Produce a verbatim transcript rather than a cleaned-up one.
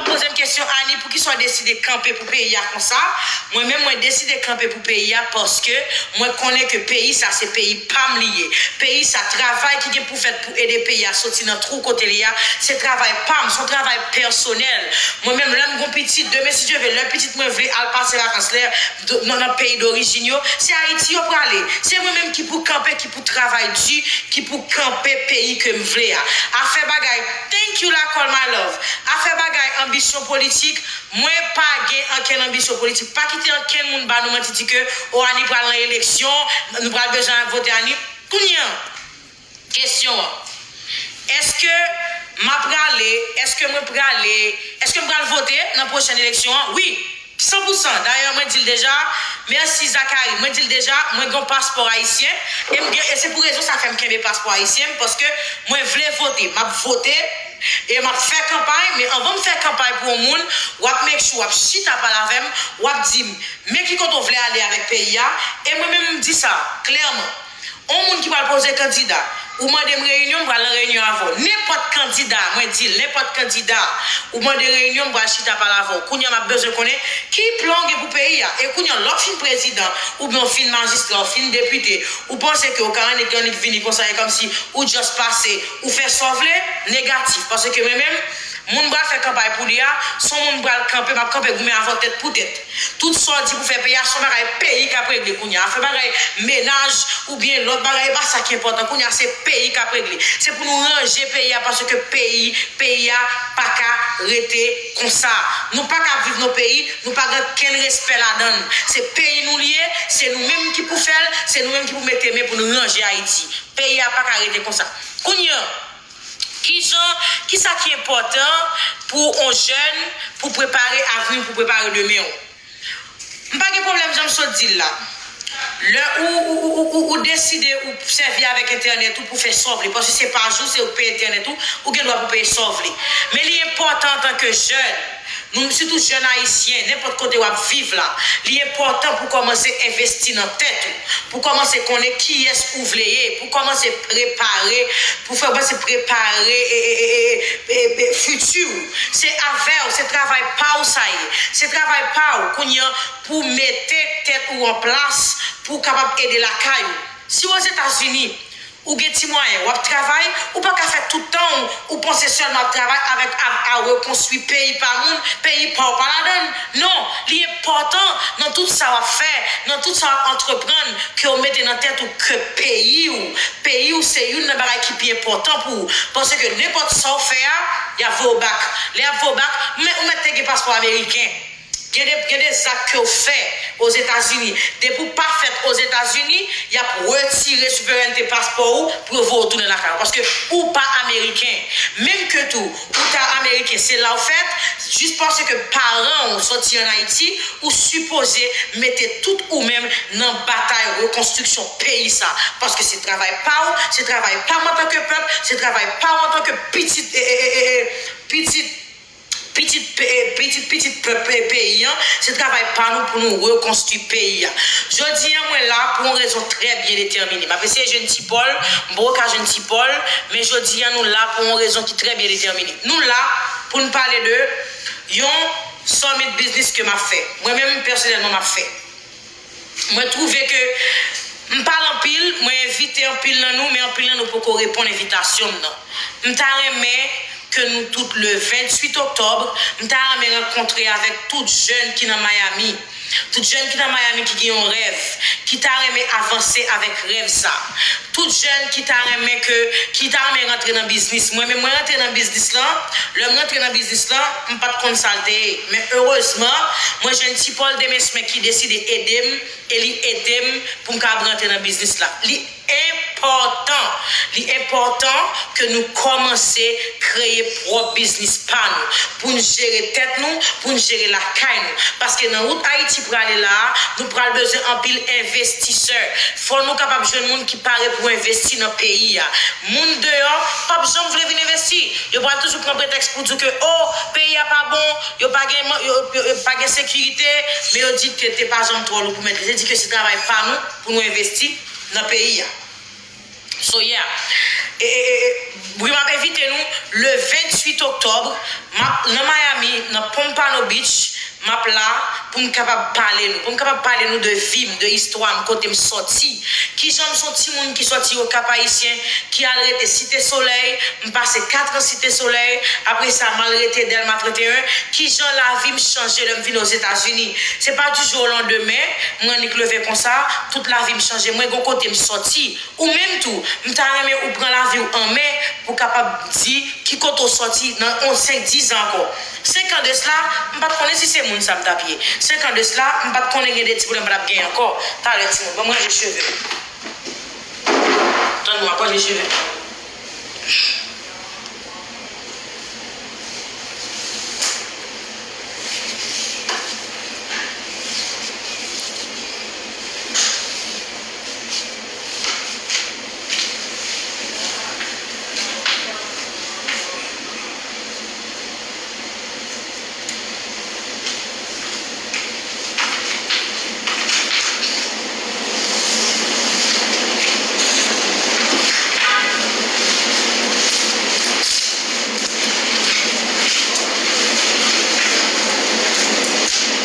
Poze m kesyon, Annie, poukisa w deside kanpe pou peyi a konsa? Mwen menm, mwen deside kanpe pou peyi a paske mwen konnen ke peyi sa se peyi pa m li ye. Peyi sa, travay ki gen pou fèt pou ede peyi a soti nan twou kote li a, se travay pa m, se yon travay pèsonèl. Mwen menm, lè m gon pitit, demen, si Dye vle, lè pitit mwen vle al pase vakans, lè nan, nan peyi dorijin yo, se Ayiti yo prale. Se mwen menm ki pou kanpe, ki pou travay di, ki pou kanpe peyi ke m vle a. Afè bagay, thank you Lakòl, my love. Afè bagay anbisyon politik, mwen pa gen ankenn anbisyon politik. Pa kite ankenn moun ba nou manti di ke, o, Annie pral nan eleksyon, nou pral bezwen vote Annie. Kounye a, kesyon an, èske m ap prale, èske mwen prale, èske m pral vote nan pwochèn eleksyon an? Wi, san pou san. Dayè, mwen di l deja, mèsi Zachary, mwen di l deja, mwen gen yon paspò ayisyen, e m gen, e se pou rezon sa fè m kenbe paspò ayisyen m, paske mwen vle vote, m ap vote, e m ap fè kanpay, men anvan m fè kanpay pou yon moun, w ap make sure, w ap chita pale avè m, w ap di m, men ki kote w vle ale avèk peyi a, e mwen menm m di sa klèman. On moun ki pral poze kandida, ou mande m reyinyon, m pral nan reyinyon avè w. Nenpòt kandida, mwen di l, nenpòt kandida, ou mande reyinyon, m pral chita pale avè w. Kounye a, m ap bezwen konnen ki plan w gen pou peyi a. E kounye a, lè w fin prezidan, oubyen w fin majistra, w fin depite, ou panse ke w ka annik, annik vini konsa, e kòmsi ou just pase, ou fè sa w vle, negatif. Paske mwen menm, moun m pral fè kanpay pou li a, se yon moun m pral kanpe, m ap kanpe goumen avè w tèt pou tèt. Tout sa w di pou fè peyi a, se yon bagay peyi k ap regle kounye a. Afè bagay mennaj oubyen lòt bagay, e pa sa ki enpòtan. Kounye a, se peyi k ap regle. Se pou nou ranje peyi a, paske peyi, peyi a pa ka rete konsa. Nou pa ka viv nan peyi, nou pa gen kenn respè ladan l. Se peyi nou li ye, se nou menm ki pou fè l, se nou menm ki pou mete men pou nou ranje Ayiti. Peyi a pa ka rete konsa. Kounye a, kijan, kisa ki enpòtan pou on jèn pou prepare avni, pou prepare demen w? M pa gen pwoblèm jan m sot di l la. Lè ou, ou, ou, ou, ou deside ou sèvi avèk entènèt ou pou fè sa w vle, paske se pa jou, se ou k peye entènèt ou, ou gen dwa pou peye sa w vle. Men li enpòtan antanke jèn, nou, sitou jèn ayisyen, nenpòt kote w ap viv la, li enpòtan pou kòmanse envesti nan tèt ou, pou kòmanse konnen kiyès ou vle ye, pou kòmanse prepare, pou fè kòmanse prepare e, e, e, e, e, e, fiti w. Se avè w, se travay pa w sa ye. Se travay pa w, kounye a, pou mete tèt ou an plas, pou w kapab ede lakay ou. Si Ozetazini, ou gen ti mwayen, w ap travay, ou pa ka fè tout tan w, ou panse sèlman ap travay avèk a, a rekonstwi peyi pa moun, peyi pa w pa ladan l. Non, li enpòtan nan tout sa w ap fè, nan tout sa w ap antreprann, ke w mete nan tèt ou ke peyi w, peyi w se youn nan bagay ki pi enpòtan pou ou. Paske nenpòt sa w fè a, y ap voye w bak. Lè y ap voye w bak, men ou mèt te gen paspò ameriken. Gen de, gen de zak ke w fè Ozetazini. Depi w pa fèt Ozetazini, y ap retire souverènte paspò ou pou yo voye w tounen lakay ou. Paske ou pa ameriken. Menm ke tou, ou ta ameriken, se la w fèt, jis paske paran w soti ann Ayiti, ou sipoze mete tout ou menm nan batay rekonstriksyon peyi sa. Paske se travay pa w, se travay pa m antanke pèp, se travay pa w antanke pitit, e, e, e, e, e, pitit pitit, pe- pitit, pitit pèp e peyi an, se travay pa nou pou nou rekonstwi peyi a. Jodi a, mwen la pou yon rezon trè byen detèmine. M ap eseye jwenn Ti Pòl, m poko ka jwenn Ti Pòl, men jodi a, nou la pou yon rezon ki trè byen detèmine. Nou la pou n pale de yon summit business ke m ap fè. Mwen menm, pèsonèlman, m ap fè. Mwen twouve ke m pale anpil, mwen envite anpil nan nou, men anpil nan nou poko reponn envitasyon m nan. M ta renmen ke nou tout, le venntuit oktòb, m ta renmen rankontre avèk tout jèn ki nan Miami. Tout jèn ki nan Miami ki gen yon rèv, ki ta renmen avanse avèk rèv sa. Tout jèn ki ta renmen ke, ki ta renmen rantre nan biznis. Mwen menm, mwen rantre nan biznis lan. Lè m rantre nan biznis lan, m pa t konn sa l te ye. Men erezman, mwen jwenn Ti Pòl Demesmin ki deside ede m, e li ede m pou m kapab rantre nan biznis la. Li enpòtan, li enpòtan ke nou kòmanse kreye pwòp biznis pa nou, pou n jere tèt nou, pou n jere lakay nou. Paske nan wout Ayiti prale la a, nou pral bezwen anpil envestisè. Fò nou kapab jwenn moun ki pare pou envesti nan peyi a. Moun deyò p ap janm vle vin envesti. Yo pral toujou pran pretèks pou di ke, o, peyi a pa bon, yo pa gen, yo, yo, yo pa gen sekirite, men yo di ke te pa janm twò lou pou mèt li. Se di ke se travay pa nou pou nou envesti nan peyi a. So, yeah. E, e, e, e, wi, m ap envite nou le venntuit oktòb, m ap nan Miami, nan Pompano Beach, m ap la pou m kapab pale nou, pou m kapab pale nou de vi m, de istwa m, kote m sòti, kijan m se yon timoun ki sòti Okap Ayisyen, ki al rete Site Solèy, m pase kat an Site Solèy, apre sa m al rete Dèlma trannteyen, kijan lavi m chanje lè m vin Ozetazini. Se pa du jour au lendemain, mwen annik leve konsa, tout lavi m chanje, mwen gon kote m sòti. Ou menm tou, m ta renmen ou pran lavi w an men pou w kapab di ki kote w sòti nan yon senk, diz an ankò. Senk an de sila, m pa t konnen si se moun sa m t ap ye. Senk an de sila, m pa t konnen gen de ti pwoblèm m pa t ap genyen ankò. Talè timoun, ban m ranje cheve m. Tann mwen, ap ranje cheve m.